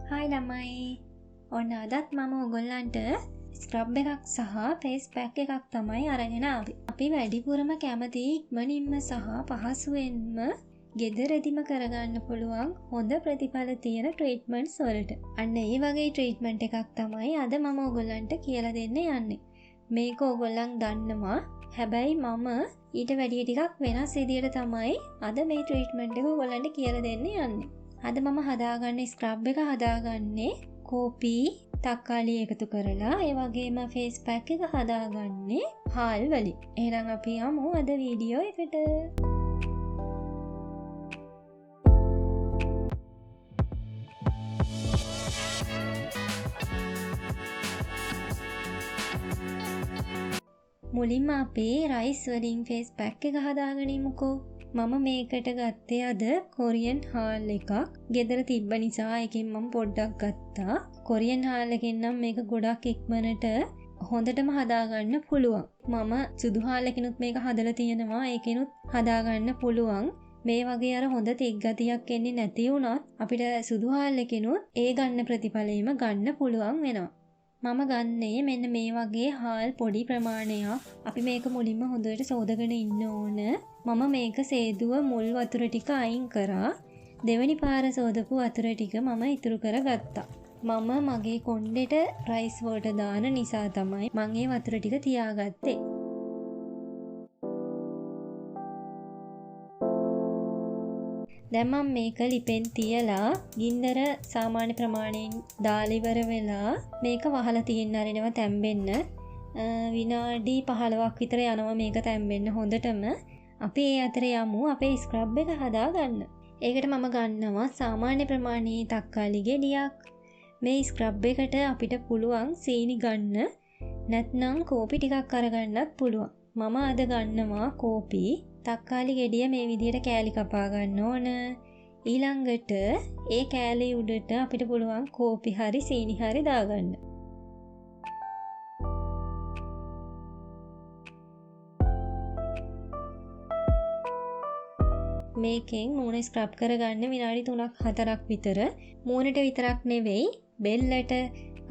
Hi ළමයි. ඔන්න අදත් මම ඔයගොල්ලන්ට ස්ක්‍රබ් එකක් සහ ෆේස් පැක් එකක් තමයි අරගෙන ආවේ. අපි වැඩිපුරම කැමති ඉක්මනින්ම සහ පහසුවෙන්ම ගෙදරදිම කරගන්න පුළුවන් හොඳ ප්‍රතිඵල තියෙන ට්‍රීට්මන්ට්ස් වලට. අන්න ඒ වගේ ට්‍රීට්මන්ට් එකක් තමයි අද මම ඔයගොල්ලන්ට කියලා දෙන්න යන්නේ. මේක ඔයගොල්ලන් දන්නවා. හැබැයි මම ඊට වැඩිය ටිකක් වෙනස් විදියට තමයි අද මේ ට්‍රීට්මන්ට් එක ඔයගොල්ලන්ට කියලා දෙන්න යන්නේ. අද මම හදාගන්න ස්ක්‍රබ් එක හදාගන්නේ කෝපි තක්කාලි එකතු කරලා, ඒ වගේම ෆේස් පැක් එක හදාගන්නේ හාල් වලින්. එහෙනම් අපි යමු අද වීඩියෝ එකට. මුලින්ම අපි රයිස් වලින් ෆේස් පැක් එක හදාගෙන ඉමුකෝ. මම මේකට ගත්තේ අද කොරියන් හාල් එකක්. ගෙදර තිබ්බ නිසා එකෙන් මම පොඩ්ඩක් ගත්තා. කොරියන් හාල් එකෙන් නම් මේක ගොඩක් ඉක්මනට හොඳටම හදාගන්න පුළුවන්. මම සුදු හාල් එකකිනුත් මේක හදලා තියෙනවා. ඒකෙනුත් හදාගන්න පුළුවන්. මේ වගේ අර හොඳ තෙක් ගතියක් එන්නේ නැති වුණත් අපිට සුදු හාල් එකකිනුත් ඒ ගන්න ප්‍රතිඵලෙම ගන්න පුළුවන් වෙනවා. මම ගන්නේ මෙන්න මේ වගේ හාල් පොඩි ප්‍රමාණයක්. අපි මේක මුලින්ම හොඳට සෝදගෙන ඉන්න ඕන. මම මේක සේදුව මුල් වතුර ටික අයින් කරා. දෙවෙනි පාර සෝදපු වතුර ටික මම ඉතුරු කරගත්තා. මම මගේ කොණ්ඩෙට රයිස් වලට දාන නිසා තමයි මං ඒ වතුර ටික තියාගත්තේ. දැන් මම මේක ලිපෙන් තියලා ගින්දර සාමාන්‍ය ප්‍රමාණයෙන් දාලා ඉවර වෙලා මේක වහලා තියෙන්න අරිනවා තැම්බෙන්න. විනාඩි 15ක් විතර යනවා මේක තැම්බෙන්න හොඳටම. අපි ඒ අතර යමු අපේ ස්ක්‍රබ් එක හදාගන්න. ඒකට මම ගන්නවා සාමාන්‍ය ප්‍රමාණයේ තක්කාලි ගෙඩියක්. මේ ස්ක්‍රබ් එකට අපිට පුළුවන් සීනි ගන්න, නැත්නම් කෝපි ටිකක් අරගන්නත් පුළුවන්. මම අද ගන්නවා කෝපි. තක්කාලි ගෙඩිය මේ විදිහට කෑලි කපා ගන්න ඕන. ඊළඟට ඒ කෑලි උඩට අපිට පුළුවන් කෝපි හරි සීනි හරි දාගන්න. මේකෙන් මූණ ස්ක්‍රබ් කරගන්න විනාඩි 3-4ක් විතර. මූණට විතරක් නෙවෙයි බෙල්ලට,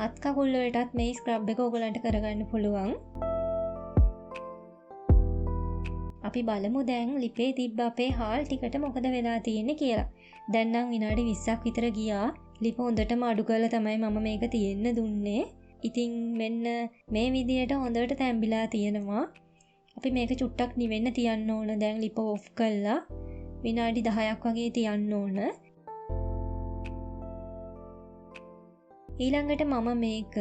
අත් කකුල් වලටත් මේ ස්ක්‍රබ් එක ඔයගොල්ලන්ට කරගන්න පුළුවන්. අපි බලමු දැන් ලිපේ තිබ්බ අපේ හාල් ටිකට මොකද වෙලා තියෙන්නේ කියලා. දැන් නම් විනාඩි 20ක් විතර ගියා. ලිප හොඳටම අඩු කරලා තමයි මම මේක තියෙන්න දුන්නේ. ඉතින් මෙන්න මේ විදියට හොඳට තැම්බිලා තියෙනවා. අපි මේක චුට්ටක් නිවෙන්න තියන්න ඕන. දැන් ලිප ඔෆ් කරලා විනාඩි 10ක් වගේ තියන්න ඕන. ඊළඟට මම මේක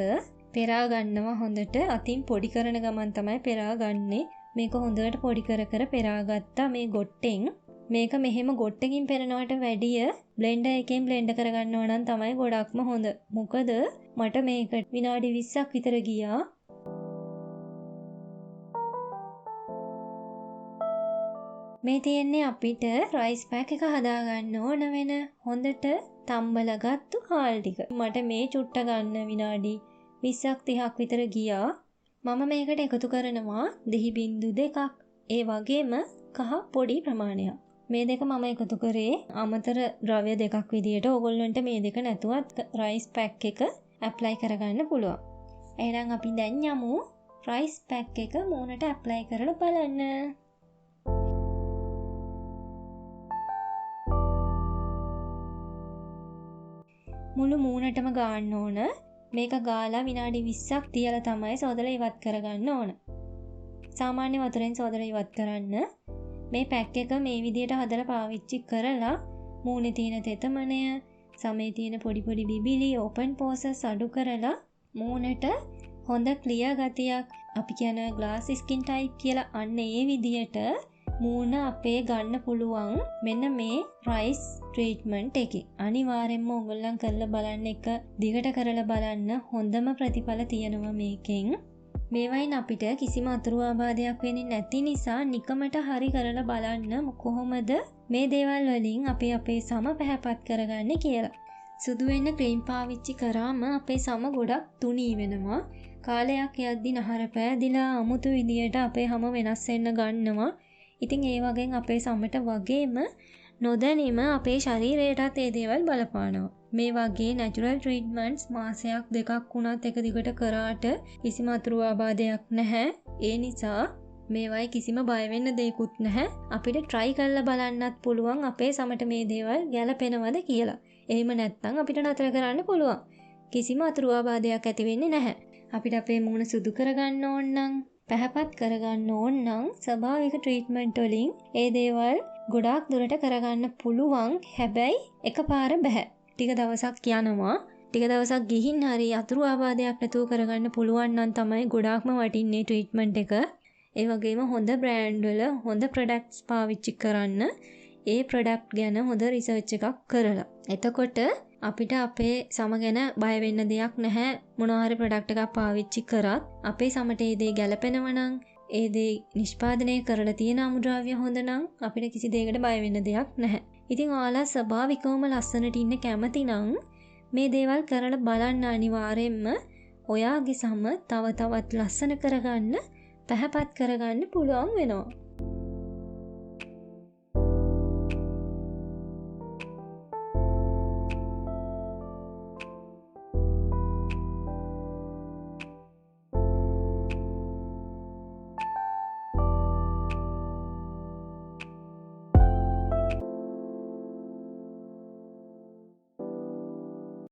පෙරා ගන්නවා හොඳට. අතින් පොඩි කරන ගමන් තමයි පෙරා ගන්නෙ. මේක හොඳට පොඩි කර කර පෙරාගත්තා මේ ගොට්ටෙන්. මේක මෙහෙම ගොට්ටකින් පෙරනවට වැඩිය බ්ලෙන්ඩර් එකෙන් බ්ලෙන්ඩ් කරගන්නවා නම් තමයි ගොඩක්ම හොඳ. මොකද මට මේක විනාඩි 20ක් විතර ගියා. මේ තියෙන්නේ අපිට රයිස් පැක් එක හදාගන්න ඕන වෙන හොඳට තම්බලා ගත්තු හාල් ටික. මට මේ චුට්ට ගන්න විනාඩි 20ක් 30ක් විතර ගියා. මම මේකට එකතු කරනවා දෙහි බිංදු දෙකක්, ඒ වගේම කහ පොඩි ප්‍රමාණයක්. මේ දෙක මම එකතු කරේ අමතර ද්‍රව්‍ය දෙකක් විදියට. ඕගොල්ලන්ට මේ දෙක නැතුවත් රයිස් පැක් එක ඇප්ලයි කරගන්න පුළුවන්. එහෙනම් අපි දැන් යමු රයිස් පැක් එක මූණට ඇප්ලයි කරලා බලන්න. මුළු මූණටම ගාන්න ඕන. මේක ගාලා විනාඩි 20ක් තියලා තමයි සෝදලා ඉවත් කරගන්න ඕන. සාමාන්‍ය වතුරෙන් සෝදලා ඉවත් කරන්න. මේ පැක් එක මේ විදියට හදලා පාවිච්චි කරලා මූණේ තියෙන තෙතමනය, සමේ තියෙන පොඩි පොඩි බිබිලි, ඕපන් පෝසස් අඩු කරලා මූණට හොඳ ක්ලියර් ගතියක්, අපි කියන ග්ලාස් ස්කින් ටයිප් කියලා, අන්න ඒ විදියට මූණ අපේ ගන්න පුළුවන් මෙන්න මේ රයිස් ට්‍රීට්මන්ට් එකේ. අනිවාර්යෙන්ම ඔයගොල්ලන් කරලා බලන්න, එක දිගට කරලා බලන්න, හොඳම ප්‍රතිඵල තියෙනවා මේකෙන්. මේවයින් අපිට කිසිම අතුරු ආබාධයක් වෙන්නේ නැති නිසා නිකමට හරි කරලා බලන්න කොහොමද මේ දේවල් වලින් අපි අපේ සම පැහැපත් කරගන්නේ කියලා. සුදු වෙන්න ක්‍රීම් පාවිච්චි කරාම අපේ සම ගොඩක් තුනී වෙනවා. කාලයක් යද්දි නහර පෑදිලා අමුතු විදියට අපේ හැම වෙනස් වෙන්න ගන්නවා. ඉතින් ඒ වගේම අපේ සමට වගේම නොදැනීම අපේ ශරීරයටත් ඒ දේවල් බලපානවා. මේ වගේ නැචරල් ට්‍රීට්මන්ට්ස් මාසයක් දෙකක් වුණත් එක දිගට කරාට කිසිම අතුරු ආබාධයක් නැහැ. ඒ නිසා මේවයි කිසිම බය වෙන්න දෙයක්වත් නැහැ. අපිට try කරලා බලන්නත් පුළුවන් අපේ සමට මේ දේවල් ගැලපෙනවද කියලා. එහෙම නැත්නම් අපිට නතර කරන්න පුළුවන්. කිසිම අතුරු ආබාධයක් ඇති වෙන්නේ නැහැ. අපිට අපේ මූණ සුදු කරගන්න ඕන නම්, පැහැපත් කරගන්න ඕන නම් ස්වභාවික ට්‍රීට්මන්ට් වලින් ඒ දේවල් ගොඩාක් දුරට කරගන්න පුළුවන්. හැබැයි එකපාර බෑ. ටික දවසක් යනවා. ටික දවසක් ගිහින් හරි අතුරු ආබාධයක් නැතුව කරගන්න පුළුවන් නම් තමයි ගොඩාක්ම වටින්නේ ට්‍රීට්මන්ට් එක. ඒ වගේම හොඳ බ්‍රෑන්ඩ් වල හොඳ ප්‍රොඩක්ට්ස් පාවිච්චි කරන්න. ඒ ප්‍රොඩක්ට් ගැන හොඳ රිසර්ච් එකක් කරලා. එතකොට අපිට අපේ සම ගැන බය වෙන්න දෙයක් නැහැ. මොනවා හරි ප්‍රොඩක්ට් එකක් පාවිච්චි කරත් අපේ සමට ඒ දේ ගැලපෙනවා නම්, ඒ දේ නිෂ්පාදනය කරලා තියෙන අමුද්‍රව්‍ය හොඳ නම් අපිට කිසි දෙයකට බය වෙන්න දෙයක් නැහැ. ඉතින් ඔයාලා ස්වභාවිකවම ලස්සනට ඉන්න කැමති නම් මේ දේවල් කරලා බලන්න අනිවාර්යෙන්ම ඔයාගේ සම තව තවත් ලස්සන කරගන්න, පැහැපත් කරගන්න පුළුවන් වෙනවා.